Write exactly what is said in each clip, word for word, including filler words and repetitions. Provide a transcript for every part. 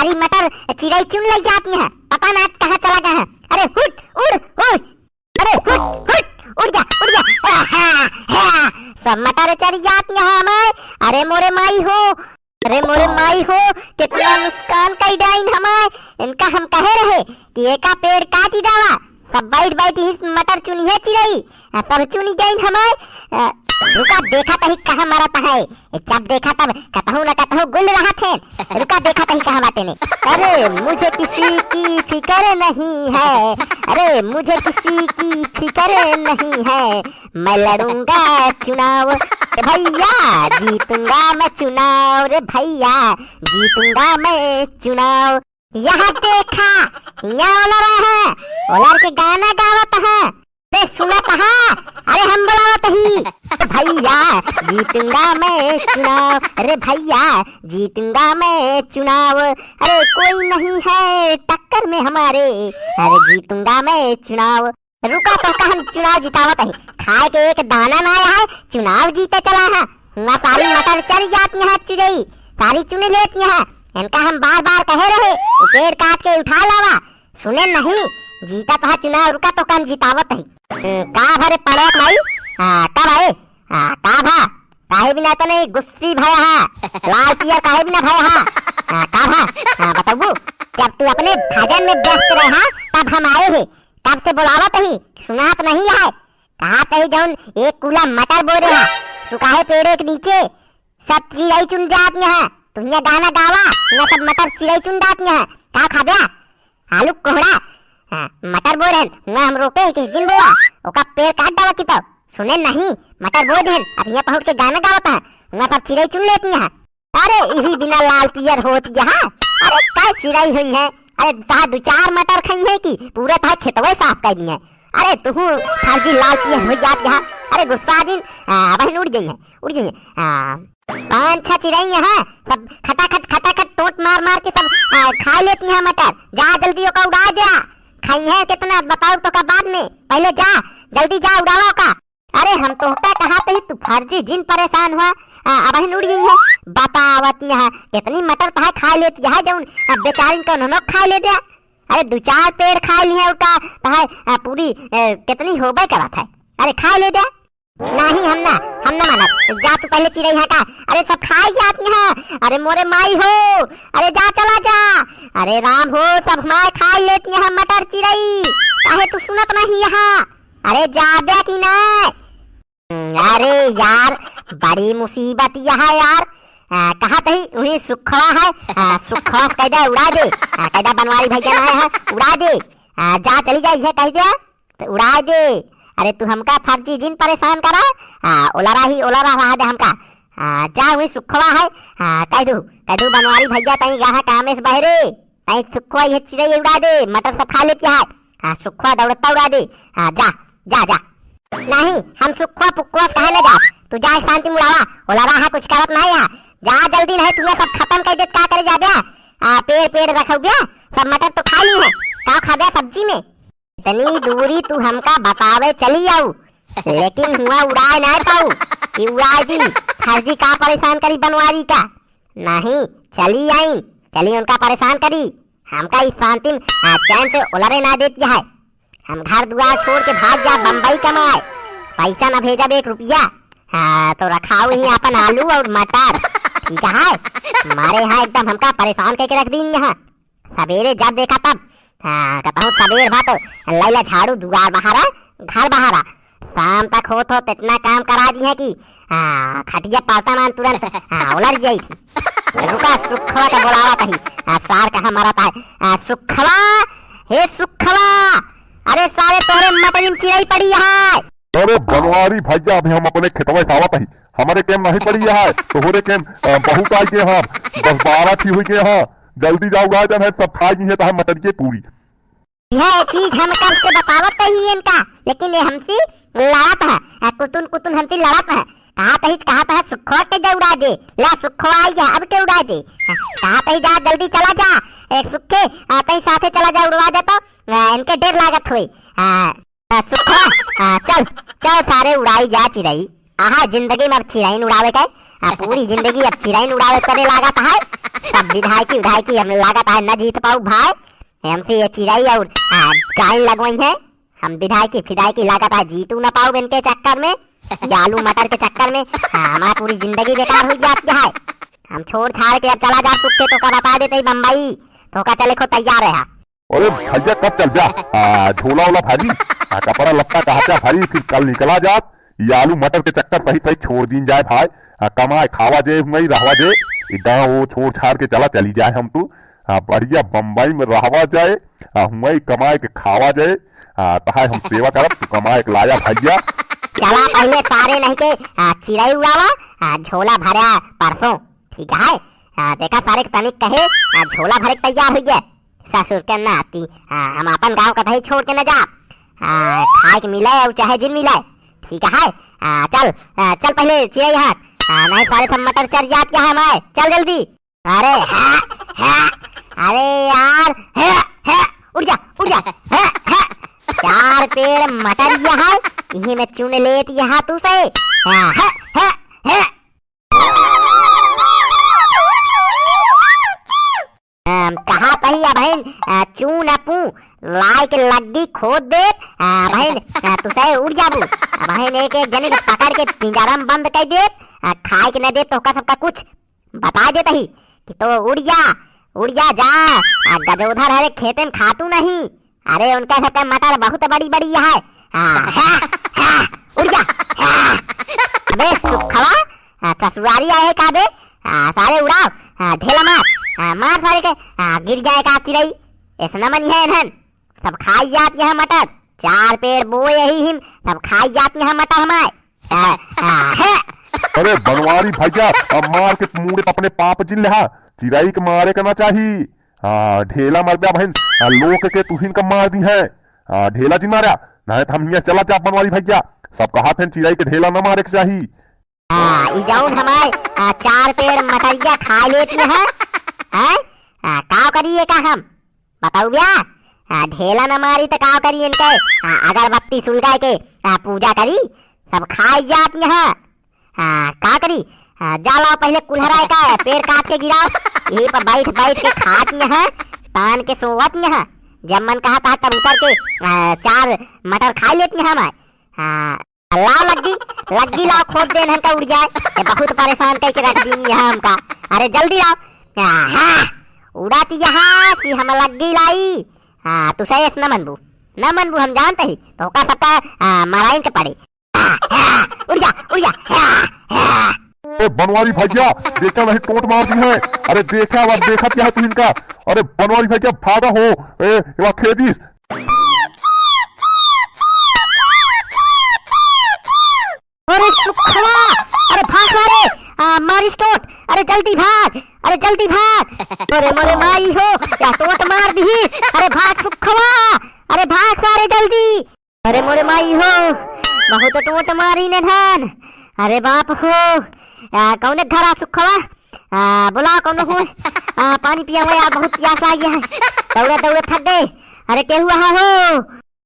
अरे मटर चिरई चुन लइ जात है, पता ना आज कहाँ चला गया है। अरे हुट, उड़, उड़, अरे हुट, हुट, उड़ जा, उड़ जा। आहा, हा, सब मटर चढ़ जात यहाँ हमार। अरे मोरे माई हो, अरे मोरे माई हो, कितना नुकसान कइ डाइन हमार। इनका हम कहे रहे कि एका पेड़ काटी डावा, सब बैठ बैठ ही मटर चुनिहे चिरई, आ, सब चुनी गइन हमार। आ, रुका देखा तही कहाँ मरत है, जब देखा तब कतहु न कतहु गुल रहत है। रुका देखा तही कहाँ बाटे ने। अरे मुझे किसी की फिक्र नहीं है, अरे मुझे किसी की फिक्र नहीं है, मैं लड़ूंगा चुनाव रे भैया, जीतूंगा मैं चुनाव रे भैया, जीतूंगा मैं चुनाव। यहाँ देखा, यहाँ ओलरा है, ओलर के गाना गावत है। अरे सुनत हा, अरे हम बोलावत ही। भैया जीतूंगा मैं चुनाव, अरे भैया जीतूंगा मैं चुनाव, अरे कोई नहीं है टक्कर में हमारे, अरे जीतूंगा मैं चुनाव। रुका तोहका हम चुनाव जितावत ही, खाए के एक दाना ना आया है, चुनाव जीते चला है। हुआ सारी मटर चढ़ जात यहाँ चिरई, सारी चुन लेत यहाँ। इनका हम बार बार कहे रहे, उ पेड़ काट के उठा लावा, सुने नहीं, जीता तोहार चुनाव, रुका तोहका हम जितावत ही। हम्म, का भा रे पड़ोक भाई? हाँ, का भाई? हाँ, का भा? काहे बिना इतने गुस्सी भया हा? लाल पियर काहे बिना भया हा? हाँ, का भा? हाँ, बताबू? जब तू अपने भजन में व्यस्त रहा, तब हम आए हैं। तब से बोलावत ही, सुनात नहीं है। कहा तही जौन एक कूला मटर बो रहा, सुखाए पेड़े के नीचे, सब चिरई चुन जात यहाँ। तुहिया गाना गावा, हुआ सब मटर चिरई चुन जात यहाँ। का खाब्या? आलू कोहड़ा, हाँ, मटर बो रहन, हुआ हम रोके हैं किस दिन बोआ, ओका पेड़ काट डावा की तो। सुने नहीं, मटर बो देहन, अब यहाँ पहुँच के गाना गावत है, हुआ सब चिरई चुन लेत यहाँ। अरे इही बिना लाल पियर होत यहाँ। अरे का चिरई हुई है? अरे तहा दो चार मटर खाई है कि पूरा तहा खेतवे साफ कर दिए। अरे तुहू फर्जी लाल पियर हो जात यहाँ। अरे गुस्सा दिन, आ, बहन उड़ गई है, उड़ गई है। आ, पाँच छह चिरई है, सब खटाखट खटाखट टोंट मार मार के सब, आ, खा लेती हैं मटर। जा जल्दी ओका उड़ा दे। खाई है कितना बताओ तो का बाद में, पहले जा, जल्दी जा उड़ावा ओका। अरे हम तोहका कहा तही तू फर्जी जिन परेशान हुआ, आ, अबहिन उड़ गई है। बतावत यहाँ कितनी मटर तहा खा लेती है जौन, आ, बेचारिन का ननक खा ले दे। अरे दो चार पेड़ खा ली है ओका तहा, आ, पूरी, ए, कितनी होबे करत है। अरे खा ले दे। नहीं हम ना, हम ना मानब। जा तू पहले चिरई हटा। अरे सब खाई जात यहाँ। अरे मोरे माई हो, अरे जा चला जा। अरे राम हो, सब हमार खा लेत यहाँ मटर चिरई। काहे तू सुनत नहीं यहाँ? अरे जाबे कि ना? अरे यार, बड़ी मुसीबत यह है यार। आ, कहा तही वही सुखवा है, आ, सुखवा से कह दे उड़ा दे। आ, कह दे बनवारी भैया ना आया है, उड़ा दे। आ, जा चली जा, ये कह दे तो उड़ा दे। अरे तू हमका फर्जी जिन परेशान करा। आ, ओलरा ही ओलरा रहा दे हमका। आ, जा वही सुखवा है, आ, कह दू, कह दू बनवारी भैया तही गहा कामे से बहरे। तई सुखवा ये चिरई उड़ा दे, मटर सब खा लेती है। हाँ, सुखवा दौड़ता उड़ा दे। हाँ, जा, जा, जा। नहीं, हम सुखवा पुखवा कहे न जा। तू जा शांति मुड़ावा, ओला रहा कुछ करत नहीं है। जा जल्दी नहीं, तुम्हें सब खत्म कर दे, का करे जा बे? आ, पेड़, पेड़ रखो बे, सब मटर तो खा ली है। का खाबे सब्जी में? इतनी दूरी तू हमका बतावे चली आऊ, लेकिन हुआ उड़ाए ना पाऊ कि उड़ाए दी। फर्जी का परेशान करी बनवारी का? नहीं, चली आइन, चली उनका परेशान करी। हमका इस शांति में, आ, चैन से उलरे ना देत है। हम घर दुआर छोड़ के भाग जा बम्बई कमाए, पैसा ना भेजब एक रुपया। हाँ, तो रखाओ ही अपन आलू और मटर, ठीक है? मारे यहाँ एकदम हमका परेशान करके रख दीन यहाँ। सबेरे जब देखा तब, हाँ, कहता हूँ सबेर भा तो लैला झाड़ू दुआर बहारा, घर बहारा। शाम तक होत होत इतना काम करा दी है कि, हाँ, खटिया पालता मान तुरंत, हाँ, उलर जाई थी। रुका, सुखवा का बोलावा तही। हाँ, सार कहाँ मरत है? हाँ, सुखवा, हे सुखवा, अरे सारे तोहरे मटन में चिरई पड़ी है। अरे बनवारी भैया, अभी हम अपने खेतवा से आवत ही, हमारे केम नहीं पड़ी है, तोहरे केम, अ, बहुत आई गए हैं, दस बारह थी हुई गए हैं। जल्दी जाओ, आ जान है, सब खा गई है, तो हम मटर के पूरी। यह चीज हम कब से बतावत ही इनका, लेकिन ये हमसे लड़त है, आ, कुतुन कुतुन हमसे लड़त है। कहा तही, कहा तही सुखवा के जा उड़ा दे, ला सुखवा आई है, अब के उड़ा दे। हाँ, कहा तही जा, जल्दी चला जा, ए, सुखे, आ, तही साथे चला जा, उड़वा दे तो, आ, इनके डेर लागत होई। आ, आ, सुखवा, आ, चल, चल सारे उड़ाई जा चिरई। आहा, जिंदगी में अब चिरई न उड़ावे के। आ, पूरी जिंदगी अब चिरइन उड़ावे करे लागत है। सब विधायकी उधायकी हम लागत है न जीत पाऊ भाई। हमसे ये चिरई और, आ, गाइन लगवइहैं। हम विधायकी फिधायकी लागत है जीतू न पाऊ इनके चक्कर में, ये आलू मटर के चक्कर में। हाँ, हमार पूरी जिंदगी बेकार होइ जात है। हम छोड़ छाड़ के अब चला जाब सुख के, तोका बता देत ही बम्बई, तोका चले को तैयार रहा। अरे भइया, कब चल जा? आ, झोला ओला भारी, आ, कपड़ा लत्ता कहाँ क्या भारी, फिर कल निकला जात। ये आलू मटर के चक्कर सही सही छोड़ दीन जाए भाई। आ, कमाए खावा जाए, हुआई रहवा जाए। ये गाँव वो छोड़ छाड़ के चला चली जाए हम तू। आ, बढ़िया बम्बई में रहवा जाए। आ, हुआई कमाए के खावा जाए। आ, तहाय हम सेवा करब, तू कमाए के लाया भइया। चला पहिले सारे नहीं के, आ, चिरई उड़ावा, आ, झोला भरा परसों। ठीक है, आ, देखा सारे के तनिक कहे, आ, झोला भरे के तैयार होइ गए। ससुर के नाती, आ, हम आपन गाँव कतही छोड़ के न जाब। आ, खाए के मिले और चाहे जिन मिले, ठीक है। आ, चल, आ, चल पहिले चिरई हाथ, आ, नहीं सारे सब मटर चर जात क्या है मैं। चल जल्दी। अरे हाँ, हाँ, अरे यार, हाँ, हाँ, उड़ जा, उड़ जा, हाँ, हाँ। चार पेड़ मटर यहाँ, इही में चुन लेत यहाँ तू से। हाँ, हाँ, हाँ, हाँ। अम, कहा तही अबहिन, अ, चून अपू लाइके लग्गी खोद देब, अ, अबहिन, अ, तू सहे उड़ जाबू। अबहिन एक एक जने के पकड़ के पिंजरा में बंद कर देब, अ, खाए के न देब तोहका सबका कुछ। बता देत ही कि तो उड़ जा, उड़ जा, जा, अ, गजोधर हरे खेते में खातू नहीं। अरे, उनका सबका मटर बहुत बड़ी बड़ी है। हाँ, हाँ, हाँ, उड़ जा, हाँ। अबे सुखवा, हाँ, ससुरारी आए का बे? हाँ, सारे उड़ाओ, हाँ, ढेला मार, हाँ, मार सारे के, हाँ, गिर जाए का चिरई। ऐसना मन है इन्हन, सब खाई जात यहाँ मटर, चार पेड़ बोए यही हिम, सब खाई जात यहाँ मटर हमारे। हाँ, हाँ, है। अरे बनवारी भइया, अब मार के मूड़े अपने पाप जिन लेहा, चिरई के मारे के ना चाही। हाँ, ढेला मर गया बहन, आ, लोक के तुहिन का मार दी है। हाँ, ढेला जिन मारा, नहीं तो हम हियाँ चला जाब बनवारी भइया। सब कहा थे चिरई के ढेला न मारे के चाही। हाँ, ई जौन हमार, आ, चार पेड़ मटरिया खा लेत है, हैं? आ, का करी एका हम? बताऊ बया? आ, ढेला न मारी त का करी इनके? आ, अगरबत्ती सुलगाए के, आ, पूजा करी, सब खाई जात यहाँ। हाँ, का करी? हाँ, जा लाओ पहिले कुल्हरा का पेड़ काट के गिराओ। यही पर बैठ बैठ के खात न है, तान के सोवत न है। जब मन कहा था तब उतर के, आ, चार मटर खा लेत न है हमार। हाँ, लाओ लग्गी, लग्गी लाओ, खोद देन हमका उड़ जाए। ये बहुत परेशान करके रख दी यहाँ हमका। अरे जल्दी लाओ। हाँ, हाँ, उड़ाती यहाँ कि हम लग्गी लाई। हाँ, तू सही न मनबू, न मनबू, हम जानते ही। तो का सबका, आ, मराइन के पड़े। हाँ, हाँ, उड़ जा, उड़ जा, हाँ, हाँ। ए बनवारी भइया, देखा नहीं टोंट मार दी है। अरे देखा, अब देखा क्या है तू इनका। अरे बनवारी भइया, भागा हो। ए, एवा खेदिस। अरे सुखवा, अरे भाग सारे, आ, मारिस टोंट, अरे जल्दी भाग, अरे जल्दी भाग। अरे मोरे माई हो, या टोंट मार दिहिस। अरे भाग सुखवा, अरे भाग सारे जल्दी। अरे मोरे माई हो, बहुत टोंट मारी ने धान। अरे बाप हो, आ, कौने घरा सुखवा? आ, बुला कौनो हो। आ, पानी पिया हुआ यार, बहुत प्यास आ गया है। दौड़े दौड़े थक गए। अरे केहू आहा हो?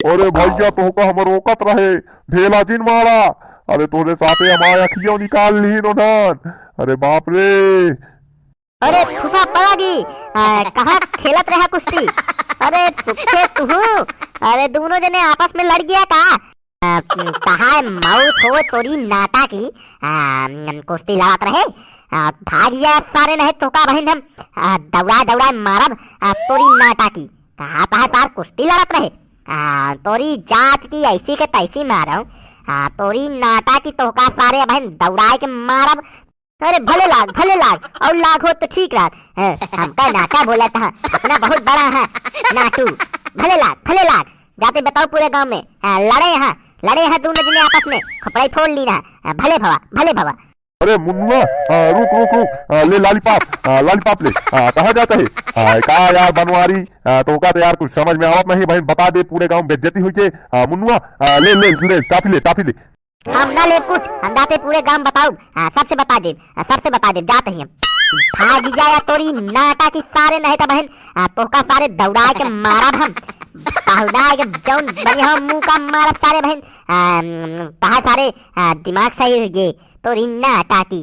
अरे भइया, तोहका हम रोकत रहे, ढेला जिन मारा। अरे तोरे साथे हमारे अखियों निकाल ली नो धान। अरे बाप रे। अरे फूफा पड़ागी, आ, कहाँ खेलत रहा कुश्ती? अरे सुखे तुहू, अरे दोनों जने आपस में लड़ गया का? आ, कहाँ मौत हो तोरी नाटा की, आ, कुश्ती लड़त रहे, आ, भाग गया सारे नहीं तोका बहिन हम, आ, दौड़ा दौड़ा मारब, आ, तोरी नाटा की। कहाँ कहाँ सार कुश्ती लड़त रहे, आ, तोरी जात की ऐसी के तैसी मारब, आ, तोरी नाटा की तोका सारे बहिन दौड़ाए के मारब, अरे भले लाग, भले लाग, और लाग हो तो ठीक लाग। हैं, हमका नाटा बोला था, अपना बहुत बड़ा है नाटू। भले लाग, भले लाग, जाते बताओ पूरे गांव में, हाँ, लड़े हैं, लड़े हैं दोनों जने आपस में, खपड़ाई फोड़ ली ना। हाँ, भले भवा, भले भवा। अरे मुन्नुआ, हाँ, रुक, रुक, रुक, हाँ, ले लॉलीपॉप, हाँ, लॉलीपॉप ले, हाँ, कहाँ जाता है? हाँ, का यार बनवारी, हाँ, तोका तो यार कुछ समझ में आवत नहीं भाई, बता दे पूरे गांव में बेइज्जती हुई के, हाँ, मुन्नुआ, हाँ, ले, ले, ले, टाफी ले, टाफी ले। हम ना लेब कुछ, हम जाते पूरे गांव बताउब, हाँ, सबसे बता देब, हाँ, सबसे बता देब, जात ही हम। भाग जाया तोरी नाटा की सारे, नहीं तो बहन, हाँ, तोहका सारे दौड़ा के मारब हम। पहुना के जौन बनिया मुंह का मारब सारे बहन, हाँ, कहा सारे, हाँ, दिमाग सही हो गए, तोरी नाटा की।